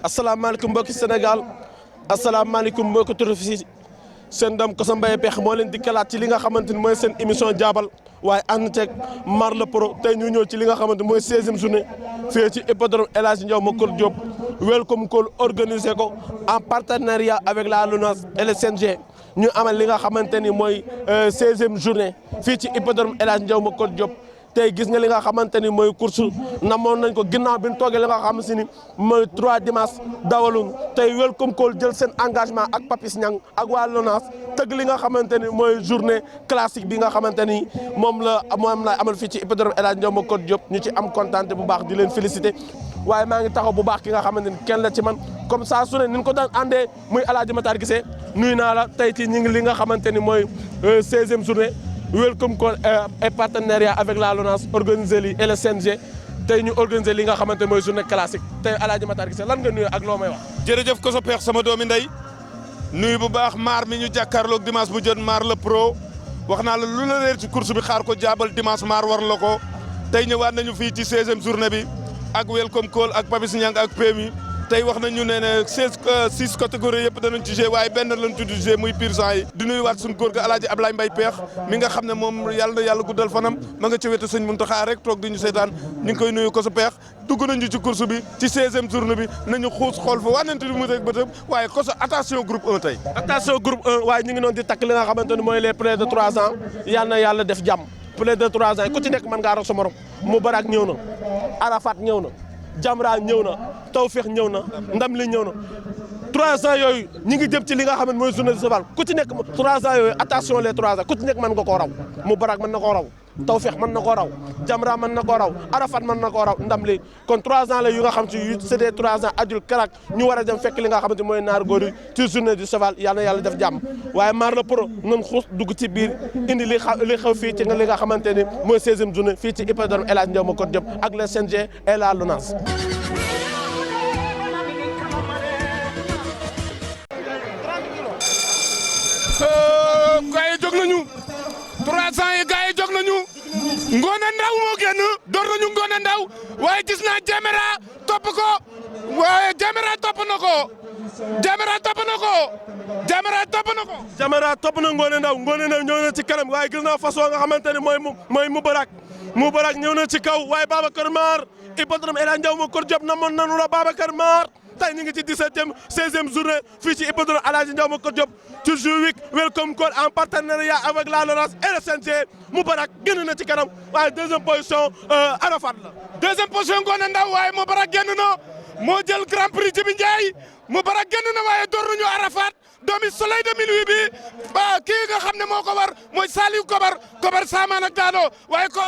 asalaamaaleykum mbokki Sénégal asalaamaaleykum mbokki turist seen doom Koso Mbaye Pekh moo leen di kalaat ci li nga xamante ni mooy seen émission jaabal waaye ànd ceeg Marle Pro tey ñu ñëw ci li nga xamante ni mooy 16e journée fii ci hippodrome El Hadji Ndiaw Macodou Diop welcome call organisé ko en partenariat avec la LONASE et le CNG ñu amal li nga xamante ni mooy 16e journée fii ci hippodrome El Hadji Ndiaw Macodou Diop. tey gis nga li nga xamante ni mooy course namoon nañ ko ginnaaw bi ñu toogee li nga xam si ni mooy 3 dimanche dawaluñ tey welcome call jël seen engagement ak Papis Niang ak waa LONASE tëgg li nga xamante ni mooy journée classique bi nga xamante ni moom la amal fii ci hippodrome El Hadji Ndiaw Macodou Diop ñu ci am kontaan bu baax di leen féliciter waaye maa ngi taxaw bu baax ki nga xamante ni kenn la ci man comme ça su ne ni ñu ko daan àndee muy El Hadji Matar Guissé nuyu naa la tey ci ñi ngi li nga xamante ni mooy 16e journée. welcome call et partenariat avec la LONASE organisé lii et le CNG tey ñu organisé li nga xamante mooy journée classique tey El Hadji Matar Guissé lan nga nuyu ak loo may wax. jërëjëf Koso Pekh sama doomi ndey nuyu bu baax maar mi ñu jàkkaarloog dimanche bu jot Marle Pro wax naa la lu la leer ci course bi xaar ko jaabal dimanche maar war la ko tey ñëwaat nañu fii ci 16e journée bi ak welcome call ak Papis Niang ak PMI tey wax nañu ne 6 catégories yëpp danañ ci jouer waaye benn lañ tudd jouer muy pur sang yi di nuyuwaat suñu góor ga El Hadji Ablaye Mbaye Pekh mi nga xam ne moom yàlla na yàlla guddal fanam ma nga ci wetu sëñ Mountakha rek toog di ñu seetaan ñu ngi koy nuyu Koso Pekh dugg nañu ci course bi ci 16e journée bi nañu xuus xool fa wànnante di mu teg bëtëm waaye Koso attention groupe 1 tey attention groupe 1 waaye ñu ngi noonu di takk li nga xamante ni mooy les près de 3 ans yal na yàlla def jàmm près de 3 ans ku ci nekk mën ngaa roog sa morom Moubarak ñëw na Arafat ñëw na Jamra ñëw na Tawfekh ñëw na ndam li ñëw na 3 ans yooyu ñi ngi jëm ci li nga xam ne mooy journée de cheval ku ci nekk 3 ans yooyu attention les 3 ans ku ci nekk mën nga koo raw Moubarak mën na koo raw Tawfekh mën na koo raw Jamra mën na koo raw Arafat mën na koo raw ndam li kon 3 ans la yu nga xam ci c'est des 3 ans adulte karak ñu war a dem fekk li nga xamante mooy naar góor yi ci journée du cheval yal na yàlla def jàmm waaye Marle Pro nan xuus dugg ci biir indi li xew fii ci li nga xamante ni mooy 16e journée fii ci hippodrome El Hadji Ndiaw Macodou Diop ak le CNG et la LONASE. gars yi jóg nañu 300 yi gars yi jóg nañu Ngone Ndaw moo génn door nañu Ngone Ndaw waaye gis naa Jamera topp ko waaye Jamera topp na ko Jamera topp na ko Jamera topp na ko. Jamera topp na Ngone Ndaw ñëw na ci kanam waaye gis naa façon nga xamante ne mooy Moubarak ñëw na ci kaw waaye Babacar Mar hippodrome El Hadji Ndiaw Macodou Diop namoon nanu la Babacar Mar. tey ñu ngi ci 16e journée fii ci hippodrome El Hadji Ndiaw Macodou Diop ci jour welcome call en partenariat avec la LONASE et le CNG Moubarak génn na ci kanam waaye 2e position Arafat la. 2e position Ngone Ndaw waaye Moubarak génn na moo jël grand prix Jibi Ndiaye Moubarak génn na waaye door nañu Arafat doomi soleil de minuit bi ba kii nga xam ne moo ko war mooy Saliou Kobar Saman ak Daado waaye ko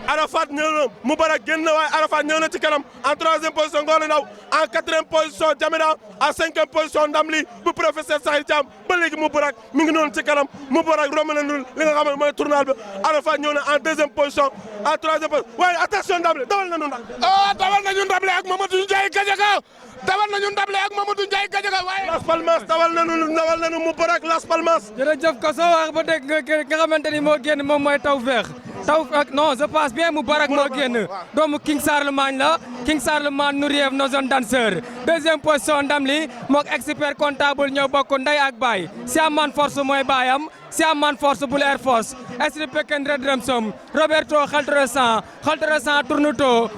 Arafat ñëw na Moubarak génn na waaye Arafat ñëw na ci kanam en 3e position Ngone Ndaw en 4e position Jamira en 5e position Ndamli bu professeur Sahil Thiam ba léegi Moubarak mi ngi noonu ci kanam Moubarak romb na li nga xam ne mooy tournal bi Arafat ñëw na en 2e position en 3e position waaye attention Ndamli dawal nañu Ndamli ak Mamadou Ndiaye Gadiaga dawal nañu Ndamli ak Mamadou Ndiaye Gadiaga waaye Las Palmas dawal nañu Moubarak Las Palmas. jërëjëf Koso wax ba dégg nga xamante ni moo génn moom mooy Tawfekh non je pense bien Moubarak moo génn doomu King Charlemagne la King Charlemagne Nouriev nos jeunes danseurs 2e position ndam li mook expert comptable ñoo bokk ndey ak baay Siaman Force mooy baayam Siaman Force bu Air Force Esri Peken Red Remsom Roberto Xaltresan Tournuto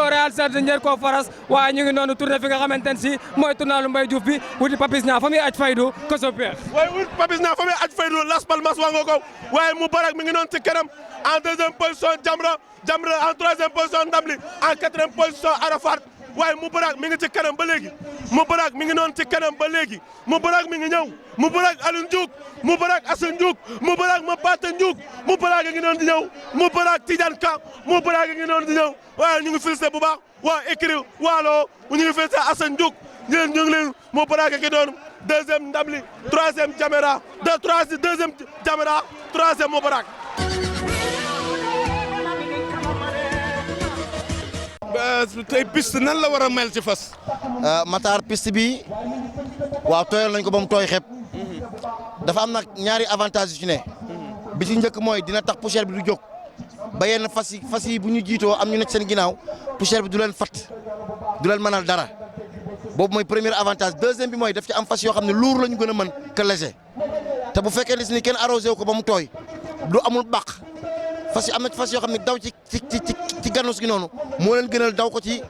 réalisateur njër ko faras waaye ñu ngi noonu tourné fi nga xamante ne si mooy tournalu Mbaye Diouf bi wuti Papis Niang fa muy aj faydu Koso Pekh waaye wuti Papis Niang fa muy aj faydu Las Palmas waa nga ko waaye Moubarak mi ngi noonu ci kanam en 2e position Jamra en 3e position Ndamli en 4e position Arafat waaye Moubarak mi ngi ci kanam ba léegi Moubarak mi ngi noonu ci kanam ba léegi Moubarak mi ngi ñëw Moubarak Alioune Diouk Moubarak Assane Diouk Moubarak Mapata Diouk Moubarak a ngi noonu di ñëw Moubarak Tidiane Ka Moubarak a ngi noonu di ñëw waaye ñu ngi félicité bu baax waa écrit waalo ñu ngi félicité Assane Diouk ñu ngi leen Moubarak a ngi noonu 2e Ndamli 3e Jamera 2e Jamera 3e Moubarak. tey piste nan la war a mel ci fas. Matar piste bi waaw tooyal nañ ko ba mu tooy xepp dafa am nag ñaari avantage yu ci ne bi ci njëkk mooy dina tax poussière bi du jóg ba yenn fas yi bu ñu jiitoo am ñu nekk seen ginnaaw poussière bi du leen fatt du leen mënal dara boobu mooy premier avantage deuxième bi mooy daf ci am fas yoo xam ne lourd la ñu gën a mën que léger te bu fekkee ni kenn arrosé wu ko ba mu tooy du amul bàq fas yi am na fas yoo xam ne daw ci ganus gi noonu moo leen gënal daw ko ci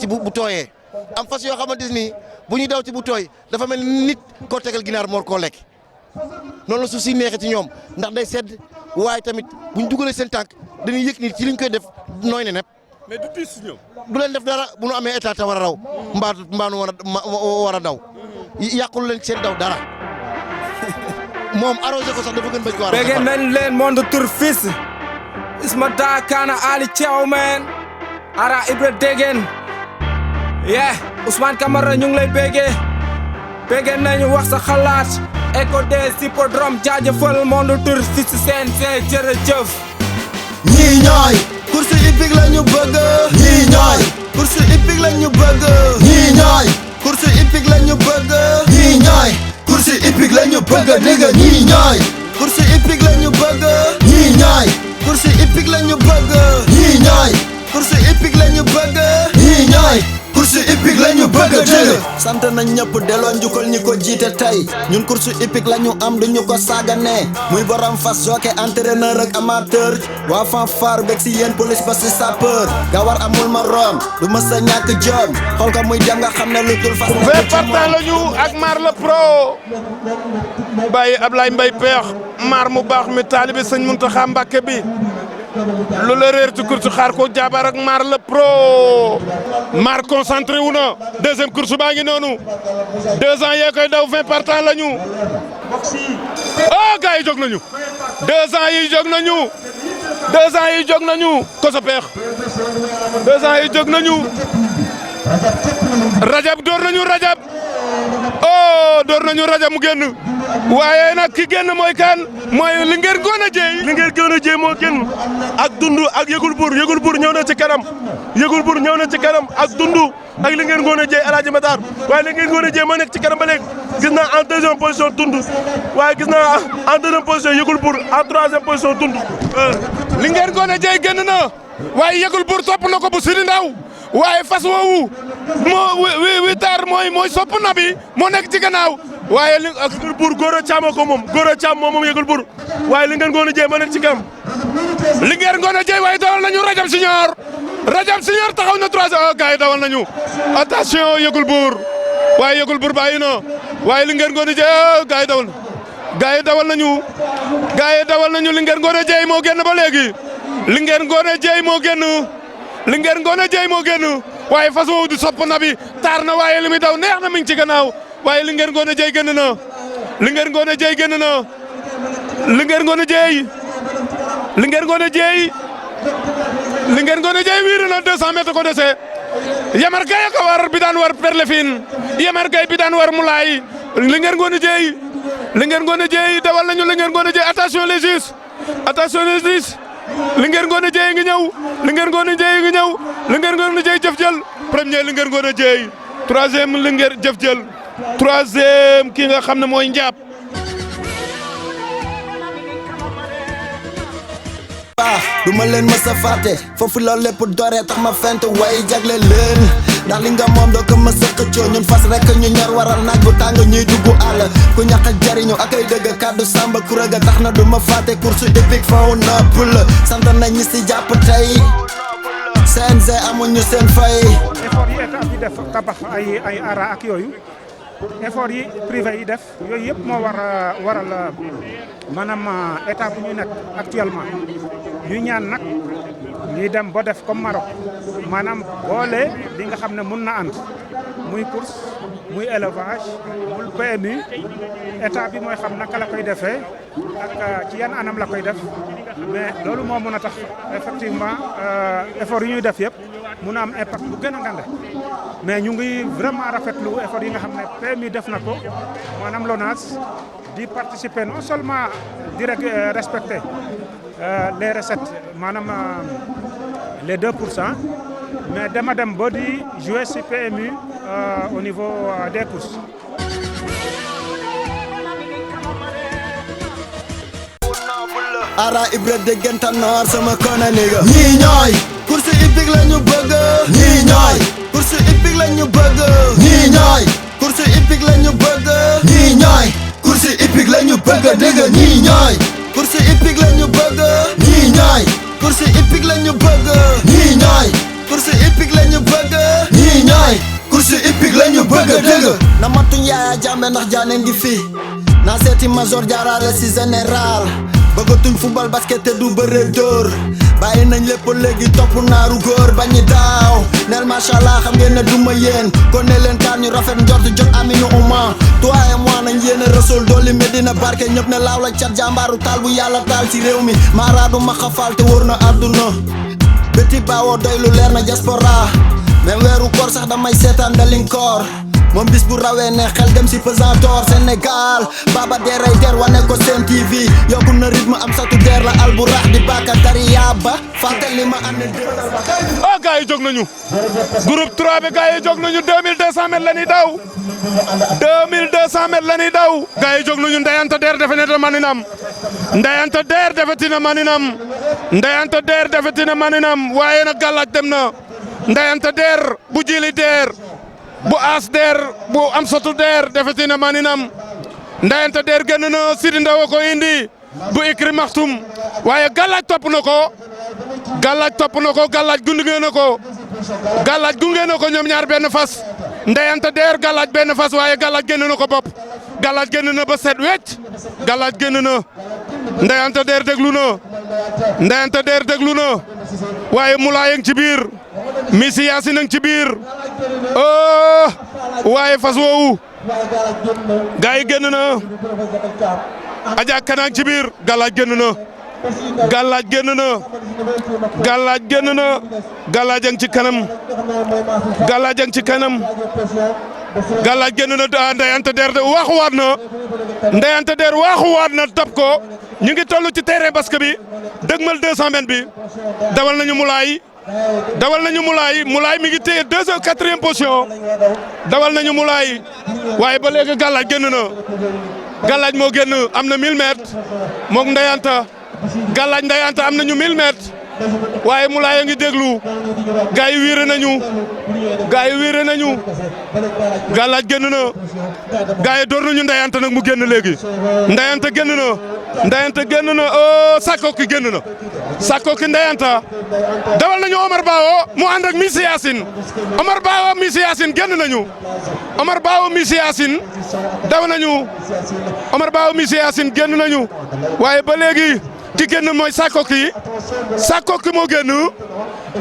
bu tooyee am fas yoo xamante ni bu ñuy daw ci bu tooy dafa mel ni nit koo tegal ginaar moor koo lekk noonu la suuf si neexee ci ñoom ndax day sedd waaye tamit bu ñu dugalee seen tànk dañuy yëg ni ci liñ koy def nooy ne nepp mais du tiis si ñoom. du leen def dara bu nu amee état te war a raw mbaanu war a daw yàqulu leen seen daw dara moom arrosé ko sax dafa gën bañ ko war a. bëgg nañ leen monde tour fils Isma Dakana Ali Thiaw man Ara Ibra Degen Ousmane Camara ñu ngi lay bëggee nañu wax sa xalaat Eco des hippodrome jaajëfal monde tour fils CNG jërëjëf. ñii ñooy course hippique la ñu bëgg. ñii ñooy course hippique la ñu bëgg. ñii ñooy course hippique la ñu bëgg. ñii ñooy course hippique la ñu bëgg dégg ñii ñooy course hippique la ñu bëgg. ñii ñooy course hippique la ñu bëgg. ñii ñooy course hippique la ñu bëgg. ñii ñooy course hippique la ñu bëgg dégg. sant nañ ñëpp delloo njukkal ñi ko jiite tey ñun course hippique la ñu am du ñu ko sàggane muy borom fas jockey entraîneur ak amateur waa fanfare bég si yéen police ba si sapeur gawar amul morom du mës a ñàkk jom xool ko muy dem nga xam ne lu dul fas. 20 partants la ñu ak maar le pro bàyyi Ablaye Mbaye peex maar mu baax mi taalibi sëñ Muntaxa Mbàkke bi lu la réer ci course xaar ko jaabar ak maar le pro maar concentré wu na deuxième course baa ngi noonu 2 ans yee koy daw 20 partants la ñu oh gars yi jóg nañu 2 ans yi jóg nañu 2 ans yi jóg nañu ko sa peex 2 ans yi jóg nañu rajab door nañu rajab oh door nañu rajab mu génn waaye nag ki génn mooy kan mooy Linguère Ngoné Dieye. Linguère Ngoné Dieye moo génn ak dundu ak yëgul buur ñëw na ci kanam yëgul buur ñëw na ci kanam ak dundu ak Linguère Ngoné Dieye El Hadj Matar waaye Linguère Ngoné Dieye moo nekk ci kanam ba léegi gis naa en deuxième position dundu waaye gis naa en deuxième position yëgul buur en troisième position dundu. Linguère Ngoné Dieye génn na waaye yëgul buur topp na ko bu Sidi Ndaw waaye fas woowu moo wi taar mooy sopp na bi moo nekk ci gannaaw waaye li ak yëgul buur Gora Thiam ko moom Gora Thiam moom yëgul buur waaye Linguère Ngoné Dieye moo nekk ci kanam. Linguère Ngoné Dieye waaye dawal nañu Rajab Senior taxaw na 3 gars yi dawal nañu attention yëgul buur waaye yëgul buur bàyyi na waaye Linguère Ngoné Dieye gars yi dawal nañu Linguère Ngoné Dieye moo génn ba léegi Linguère Ngoné Dieye moo génn Linguère Ngoné Dieye moo génn waaye fas woowu di sopp na bi taar na waaye li muy daw neex na mi ngi ci gannaaw waaye Linguère Ngoné Dieye génn na Linguère Ngoné Dieye génn na Linguère Ngoné Dieye Linguère Ngoné Dieye Linguère Ngoné Dieye wiiri na 200 mètres ko dese Yamar Gaye ko war bi daan war Perlefine Yamar Gaye bi daan war Moulay Linguère Ngoné Dieye dawal nañu Linguère Ngoné Dieye attention les juges Linguère Ngoné Dieye ngi ñëw Linguère Ngoné Dieye jëf jël premier Linguère Ngoné Dieye troisième Linguère jëf jël troisième ki nga xam ne mooy Ndiap. du ma leen mës a fàtte foofu la lépp dooree tax ma fent way jagle leen ndax li nga moom doo ko mës a xëccoo ñun fas rek ñu ñor waral naaj bu tàng ñuy dugg àll ku ñàkk a jariñu ak ay dëgg kàddu samba kuraga tax na du ma fàtte course hippique faw nëpp la sant nañ ñi si jàpp tey CNG amuñu seen fay. effort yi état bi def tabax ay ara ak yooyu effort yi privé yi def yooyu yëpp moo waral maanaam état bu ñu nekk actuellement ñu ñaan nag ñuy dem ba def comme Maroc maanaam boole li nga xam ne mun na ànd muy course muy élevage muy PMU état bi mooy xam naka la koy defee ak ci yan anam la koy def mais loolu moo mën a tax effectivement effort yi ñuy def yëpp mun a am impact bu gën a ngande mais ñu ngi vraiment rafetlu effort yi nga xam ne PMU def na ko maanaam LONASE di participer non seulement di respecter les recettes maanaam les 2%, mais dama dem ba di jouer ci PMU au niveau des courses. Ara Ibra Degenta Noor sama kona nigga. ñii ñooy course hippique la ñu bëgg. ñii ñooy course hippique la ñu bëgg. bëgg dégg ñii ñooy course hippique la ñu bëgg ñii ñooy course hippique la ñu bëgg ñii ñooy course hippique la ñu bëgg ñii ñooy course hippique la ñu bëgg dégg na matuñ Yaya Jammeh ndax jaane ngi fi naa seeti major jaarale si général bëggatuñ football basket te du bëre dóor bàyyi nañ lépp léegi topp naaru góor bañi daaw neel machallah xam ngeen ne duma yéen kon ne leen kaan ñu rafet njort jot aminu uma toi et moi nañ yéene rasul dooli Medina barke ñëpp ne laaw la cat jàmbaaru taal bu yàlla taal ci réew mi maaraadu ma xafaal te wóor na àdduna béti baawoo doy lu leer na diaspora même weeru koor sax damay seetaan dalinkoor moom bis bu rawee ne xel dem si pesantor Sénégal baba deray der wane ko Sen TV yokku na rythme am satu der la alburax di baka tariya ba fàttali ma am na ah gars yi jóg nañu groupe 3 bi gars yi jóg nañu 2200 mètres la ñuy daw 2200 mètres la ñuy daw gars yi jóg nañu ndeyanta der defe ne maninam ndeyanta der defetina maninam ndeyanta der defetina maninam waaye nag gàllaaj dem na ndeyanta der bu jili der bu aas der bu am sotu der defetina maninam ndeyanta der génn na Sidi Ndaw ko indi bu ikri maxtum waaye gàllaaj topp na ko gàllaaj topp na ko gàllaaj gunge na ko gàllaaj gunge na ko ñoom ñaar benn fas ndeyanta der gàllaaj benn fas waaye gàllaaj génn na ko bopp gàllaaj génn na ba set wecc gàllaaj génn na ndeyanta der déglu na ndeyanta der déglu na waaye Moulay ngi ci biir Missy Yacine ngi ci biir oh waaye fas woowu gaa yi génn na Adja Kana ngi ci biir gàllaaj génn na gàllaaj génn na gàllaaj génn na gàllaaj a ngi ci kanam gàllaaj a ngi ci kanam gàllaaj génn na ndeyanta der de waaxuwaat na ndeyanta der waaxuwaat na tab ko ñu ngi toll ci terrain basket bi dëgmal 200 mètres bi dawal nañu Moulay dawal nañu Moulay mi ngi téye 4e position dawal nañu Moulay waaye ba léegi gàllaaj génn na gàllaaj moo génn am na 1000 mètres moog ndeyanta gàllaaj ndeyanta am nañu 1000 mètres waaye Moulay a ngi déglu gaa yi wiire nañu gaa yi wiire nañu gàllaaj génn na gaa yi door nañu ndeyanta nag mu génn léegi ndeyanta génn na ndeyanta génn na oh Sakoki génn na Sakoki ndeyanta dawal nañu Omar Bawo mu ànd ak Missy Yacine Omar Bawo Missy Yacine génn nañu Omar Bawo Missy Yacine daw nañu Omar Bawo Missy Yacine génn nañu waaye ba léegi ki génn mooy Sakoki Sakoki moo génn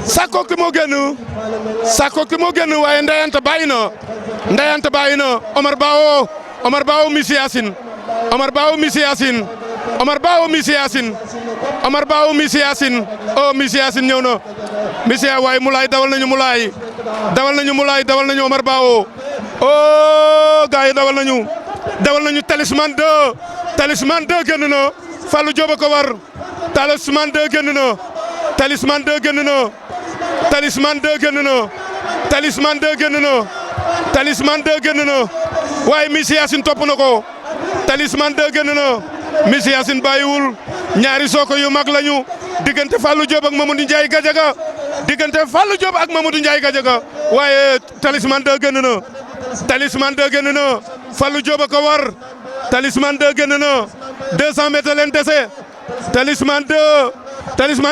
Sakoki moo génn Sakoki moo génn waaye ndeyanta bàyyi na ndeyanta bàyyi na Omar Bawo Missy Yacine Omar Bawo Missy Yacine Omar Bawo Missy Yacine Omar Bawo Missy Yacine oh Missy Yacine ñëw na Missy waaye Moulay dawal nañu Moulay dawal nañu Omar Bawo oh gars yi dawal nañu Talisman 2 génn na Fallou Diop ko war Talisman 2 génn na Talisman 2 génn na Talisman 2 génn na Talisman 2 génn na Talisman 2 génn na waaye Missy Yacine topp na ko Talisman 2 génn na Missy Yacine bàyyiwul ñaari sooko yu mag lañu diggante Fallou Diop ak Mamadou Ndiaye Gadiaga diggante Fallou Diop ak Mamadou Ndiaye Gadiaga waaye Talisman 2 génn na Talisman 2 génn na Fallou Diop ko war Talisman 2 génn na 200 mètres leen dese Talisman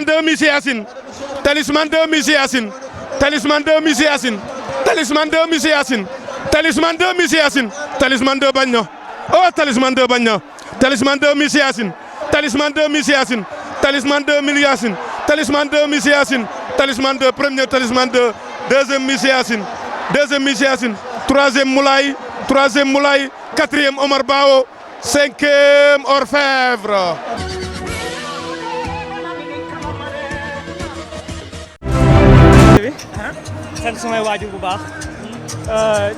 2 Missy Yacine Talisman 2 Missy Yacine Talisman 2 Missy Yacine Talisman 2 Missy Yacine Talisman 2 Missy Yacine Talisman 2 bañ na oh Talisman 2 bañ na Talisman 2 Missy Yacine Talisman 2 Missy Yacine Talisman 2 Missy Yacine Talisman 2 Missy Yacine Talisman 2 premier Talisman 2 deuxième Missy Yacine troisième Moulay 4e Omar Bawo 5e Orfèvre. sant samay waajur bu baax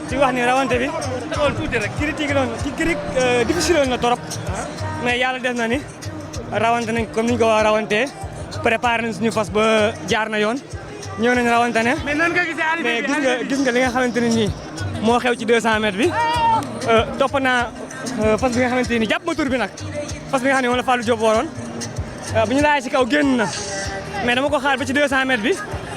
di wax ni rawante bi taxawal tuuti rek critique difficile na trop mais yàlla def na ni rawante nañ comme ni ñu ko war a rawantee préparé nañ suñu fas ba jaar na yoon ñëw nañ rawante ne mais gis nga li nga xamante ne nii moo xew ci 200 mètres bi topp naa fas bi nga xamante ni jàpp ma tur bi nag fas bi nga xam ne moom la Fallou Diop waroon bu ñu laajee si kaw génn na mais dama ko xaar ba ci 200 mètres bi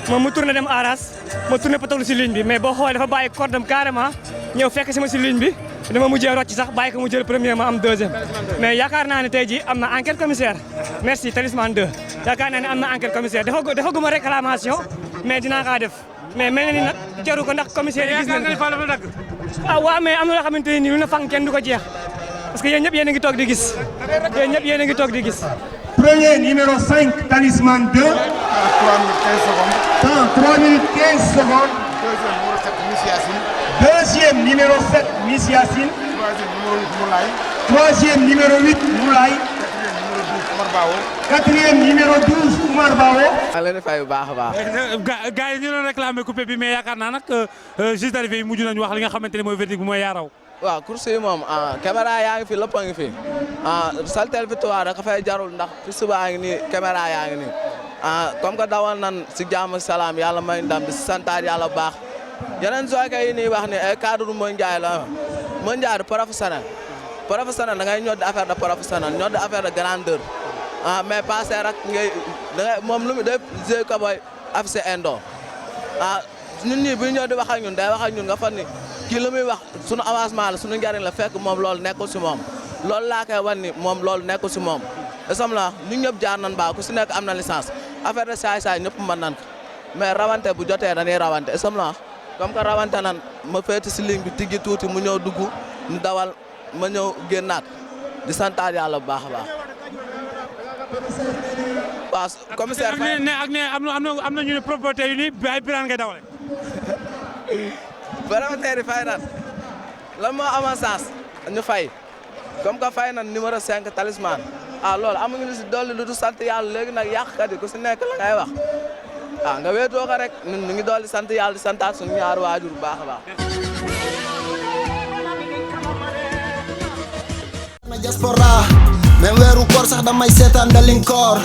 moom mu tourné dem Aras ma tourné patawlu si ligne bi mais boo xoolee dafa bàyyi cordam carrément ñëw fekk si ma si ligne bi dama mujjee rocc sax bàyyi ko mu jël premier ma am deuxième mais yaakaar naa ne tey jii am na enquête commissaire merci talisman 2 yaakaar naa ne am na enquête commissaire defaguma réclamation mais dinaa kaa def mais mel na ni nag jaru ko ndax commissaire yi gis nañ ko waaw mais am na loo xamante ni lu na fang kenn du ko jeex parce que yéen ñëpp yéen a ngi toog di gis yéen ñëpp yéen a ngi toog di gis. Premier numéro 5 talisman 2 temps 3 minutes 15 secondes. Deuxième numéro 7 Miss Yacine. Troisième numéro 8 Moulay. Quatrième numéro 12 Oumar Bao. maa ngi leen di fay bu baax a baax. gars yi ñu doon réclamé coupé bi mais yaakaar naa nag juge d'arrivée yi mujj nañu wax li nga xamante ne mooy verdict bi mooy yaa raw. waaw course yi moom caméra yaa ngi fi lépp a ngi fi saltel victoire da ka fay jarul ndax fi suba ngi nii caméra yaa ngi nii comme que dawal nan si jàmm salaam yàlla may ndam di santaat yàlla bu baax yeneen jockey yi nii wax ni ay cadre mondial la mondial de professionnel da ngay ñor di affaire de professionnel ñor di affaire de grandeur mais passé rek ngay moom lu mu def jeu ko boy affiché indo ñun ñii bu ñu ñëw di wax ak ñun day wax ak ñun nga fan ni kii lu muy wax sunu avancement la sunu njariñ la fekk moom loolu nekkul si moom loolu laa koy wan ni moom loolu nekkul si moom esam la ñun ñëpp jaar nan baa ku si nekk am na licence affaire de saay-saay ñëpp mën nan ko mais rawante bu jotee dañuy rawante esam la comme que rawante nan ma féeti si ligne bi tiggi tuuti mu ñëw dugg ñu dawal ma ñëw génnaat di santaat yàlla bu baax a baax waaw commissaire Faye ak ne am na ñu ne propriétaire yu ni ay biraan ngay dawale. propriétaire yi fay nan lan moo amoon sens ñu fay comme que fay nan numéro 5 talisman loolu amuñu lu si dolli lu du sant yàlla léegi nag yàqkat yi ku si nekk la ngay wax nga wéetoo ko rek ñun ñu ngi dolli sant yàlla di santaat suñu ñaari waajur bu baax a baax. diaspora même weeru koor sax damay seetaan dalinkoor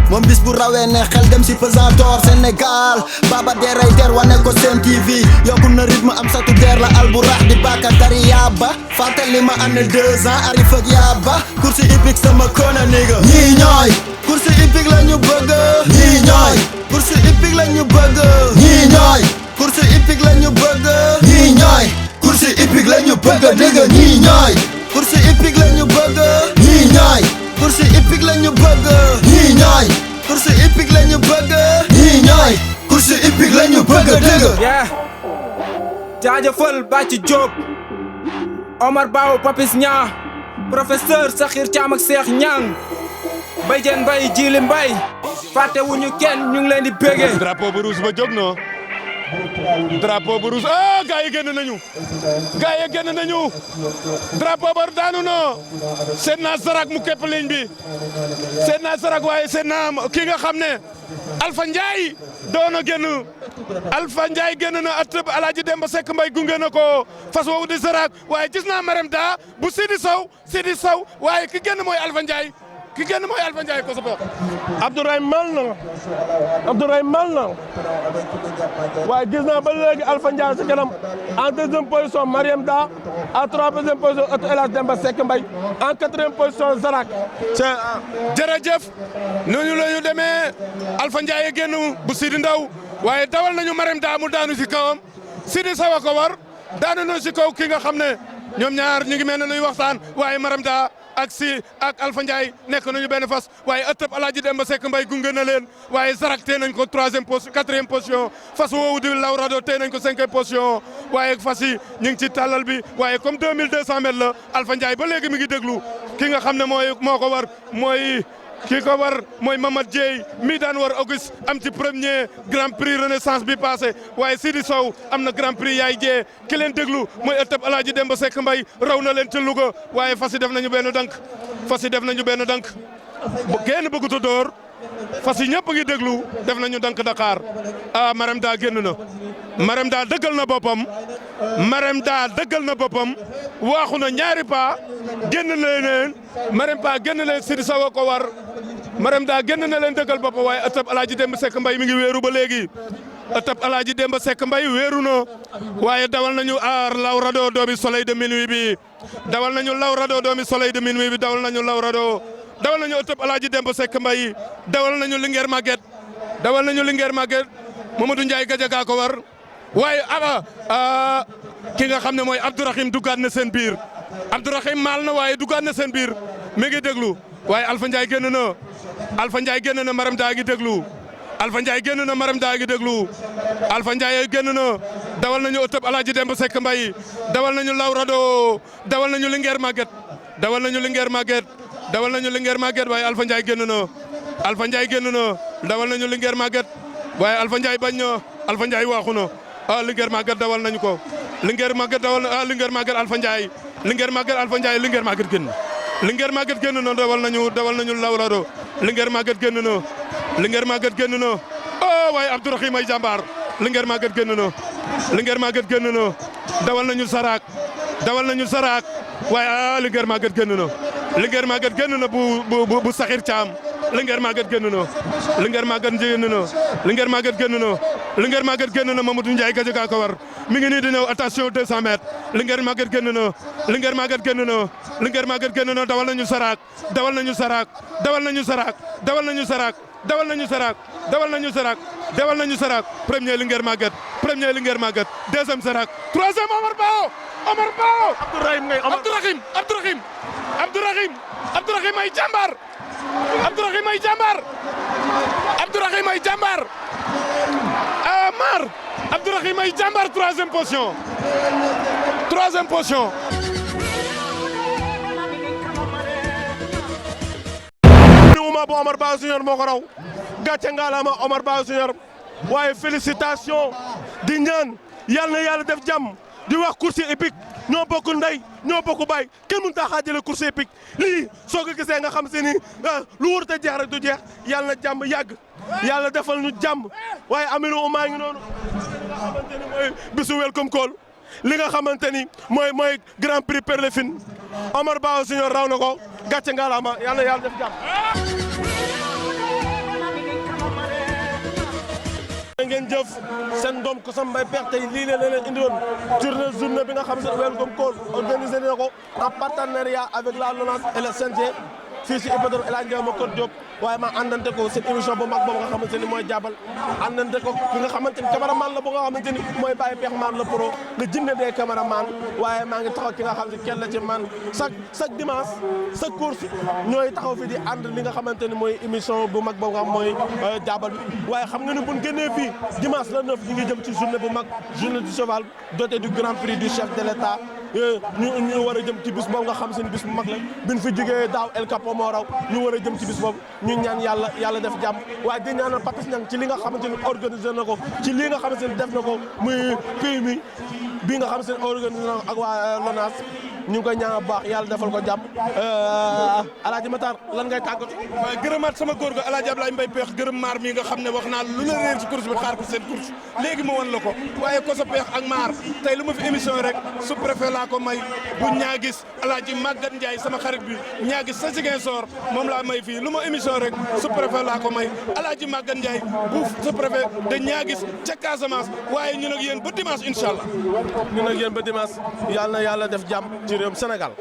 moom bis bu rawee ne xel dem si pesantor Sénégal baba deray der wane ko Sen TV yokku na rythme am satu der la alburax di baka tari yaaba fàttali ma année 2 ans arif ak yaaba course hippique sama kona nigga ñii ñooy course hippique la ñu bëgg ñii ñooy course hippique la ñu bëgg ñii ñooy course hippique la ñu bëgg ñii ñooy course hippique la ñu bëgg dégg ñii ñooy course hippique la ñu bëgg ñii ñooy course hippique la ñu bëgg ñii ñooy course hippique la ñu bëgg ñii ñooy course hippique la ñu bëgg dëgg jaajëfal Bàcci Diop Omar Bao Papis Nia professeur Sakhir Thiam ak Cheikh Niang Bayjen Mbaye Jili Mbaye fàtte wuñu kenn ñu ngi leen di bégee drapeau bu rouge ba jóg na drapeau bu rouge gars yi génn nañu drapeau ba daanu na seet naa sarak mu képp ligne bi seet naa sarak waaye seet naa ki nga xam ne Alpha Ndiaye doon na génn Alpha Ndiaye génn na atëb Alaaji Demba Seck Mbaye gunge na ko fas woowu di sarak waaye gis naa Marème Da bu Sidi Sow waaye ki génn mooy Alpha Ndiaye ko sa bopp Abdourahim mal na waaye gis naa ba léegi Alpha Ndiaye si kanam en deuxième position Mariam Da en troisième position El Hadj Demba Seck Mbaye en quatrième position Zarak. jërëjëf noonu la ñu demee Alpha Ndiaye génn bu Sidi Ndaw waaye dawal nañu Mariam Da mu daanu si kawam Sidi Sow a ko war daanu na si kaw ki nga xam ne ñoom ñaar ñu ngi mel ne nuy waxtaan waaye Mariam Da ak Alpha Ndiaye nekk nañu benn fas waaye ëttëb Alaaji Demba Seck Mbaye gunge na leen waaye Zarak tee nañ ko quatrième position fas woowu di Lawrado tee nañ ko cinquième position waaye fas yi ñu ngi ci tàllal bi waaye comme 2200 mètres la Alpha Ndiaye ba léegi mi ngi déglu ki nga xam ne moo ko war mooy Mamad Dieye mi daan war Auguste am ci premier grand prix renaissance bi passé waaye Sidi Sow am na grand prix yaay jee ki leen déglu mooy ëttëb Alaaji Demba Seck Mbaye raw na leen ca Louga waaye fas yi def nañu benn dank génn bëgguta door fas yi ñëpp ngi déglu def nañu dank Dakar Marème Da génn na Marème Da dëggal na boppam waaxu na ñaari pas génn leen Marème Pa génn leen Sidi Sow ko war Marème Da génn na leen dëggal boppam waaye ëttëb Alaaji Demba Seck Mbaye mi ngi wéeru ba léegi ëttëb Alaaji Demba Seck Mbaye wéeru na waaye dawal nañu Lawrado doomi soleil de minuit bi dawal nañu Lawrado dawal nañu ëttëb Alaaji Demba Seck Mbaye dawal nañu Linguère Maguette Mamadou Ndiaye Gadiaga ko war waaye ki nga xam ne mooy Abdourahim duggaat na seen biir Abdourahim maal na waaye duggaat na seen biir mi ngi déglu waaye Alpha Ndiaye génn na Alpha Ndiaye génn na Maram daa ngi déglu Alpha Ndiaye génn na Maram daa ngi déglu Alpha Ndiaye génn na dawal nañu ëttëb Alaaji Demba Seck Mbaye dawal nañu Lawrado dawal nañu Linguère Maguette dawal nañu Linguère Maguette dawal nañu Linguère Maguette waaye Alpha Ndiaye génn na Alpha Ndiaye génn na dawal nañu Linguère Maguette waaye Alpha Ndiaye bañ na Alpha Ndiaye waaxu na Linguère Maguette dawal nañu ko Linguère Maguette dawal na Linguère Maguette Alpha Ndiaye Linguère Maguette Alpha Ndiaye Linguère Maguette génn Linguère Maguette génn na dawal nañu Lawrado Linguère Maguette génn na Linguère Maguette génn na waaye Abdourahim ay jàmbaar Linguère Maguette génn na Linguère Maguette génn na dawal nañu Sarak waaye Linguère Maguette génn na Linguère Maguette génn na bu Sakhir Thiam Linguère Maguette génn na Linguère Maguette génn na Linguère Maguette génn na Linguère Maguette génn na Mamadou Ndiaye Gadiaga ko war mi ngi nii di ñëw attention 200 mètres Linguère Maguette génn na Linguère Maguette génn na Linguère Maguette génn na dawal nañu Sarak dawal nañu Sarak dawal nañu Sarak dawal nañu Sarak dawal nañu Sarak dawal nañu Sarak dawal nañu Sarak premier Linguère Maguette deuxième Sarak troisième Omar Bao Abdourahim ay jàmbaar Abdourahim ay jàmbaar Mar Abdourahim ay jàmbaar troisième position uma bu Omar Bao Junior moo ko raw gàcce ngalaama Omar Bao Junior waaye félicitation di ñaan yal na yàlla def jàmm di wax course épique ñoo bokk ndey ñoo bokk baay kenn mënut a xaajale course épique lii soo ko gisee nga xam se ni lu wër te jeex rek du jeex yàlla na jàmm yàgg yàlla defal ñu jàmm waaye Amirou maa ngi noonu li nga xamante ni mooy bisu welcome call li nga xamante ni mooy grand prix Perlefine Omar Bao Junior raw na ko gàcce ngalaama yàlla na yàlla def jàmm. ngeen jëf seen doom Kosa Mbaye Pekh tey lii la leen indiwoon journée bi nga xam ne welcome call organisé na ko en partenariat avec la LONASE et le CNG fii si hippodrome El Hadj Ndiaye Macodou Diop waaye ma àndante ko seen émission bu mag boobu nga xamante ni mooy jaabal àndante ko ki nga xamante ni cameraman la bu nga xamante ni mooy Baye Pekh man la pro le jinne des cameraman waaye maa ngi taxaw ki nga xam ne kenn la ci man chaque dimanche chaque course ñooy taxaw fi di ànd li nga xamante ni mooy émission bu mag boobu nga xam mooy jaabal bi waaye xam nga ni buñ génnee fii dimanche la 9 ñu ngi jëm ci journée bu mag journée du cheval doté du grand prix du chef de l'État ñu war a jëm ci bis boobu nga xam seen bis bu mag la biñ fi jógee daaw El Capo moo raw ñu war a jëm ci bis boobu ñu ñaan yàlla def jàmm waaye di ñaanal Papis Niang ci li nga xamante ni organisé na ko ci li nga xamante ni def na ko muy PMI bi nga xamante ni organisé na ko ak waa LONASE ñu ngi koy ñaan bu baax yàlla defal ko jàmm Alaaji Matar lan ngay tàggatu. waaye gërëmaat sama góor ga Alaaji Ablaye Mbaye Pekh gërëm maar mi nga xam ne wax naa lu la réer ci course bi xaar ko seen course léegi ma won la ko waaye Kosa Pekh ak maar tey lu ma fi émission rek sous préfet laa ko may bu ñaagis Alaaji Maguette Ndiaye sama xarit bi ñaagis sa Ziguinchor moom laa may fii lu ma émission rek sous préfet laa ko may Alaaji Maguette Ndiaye bu sous préfet de ñaagis ca Casamance waaye ñun ak yéen ba dimanche incha allah. ñun ak yéen ba dimanche yàlla na yàlla def jàmm ci réewum Sénégal.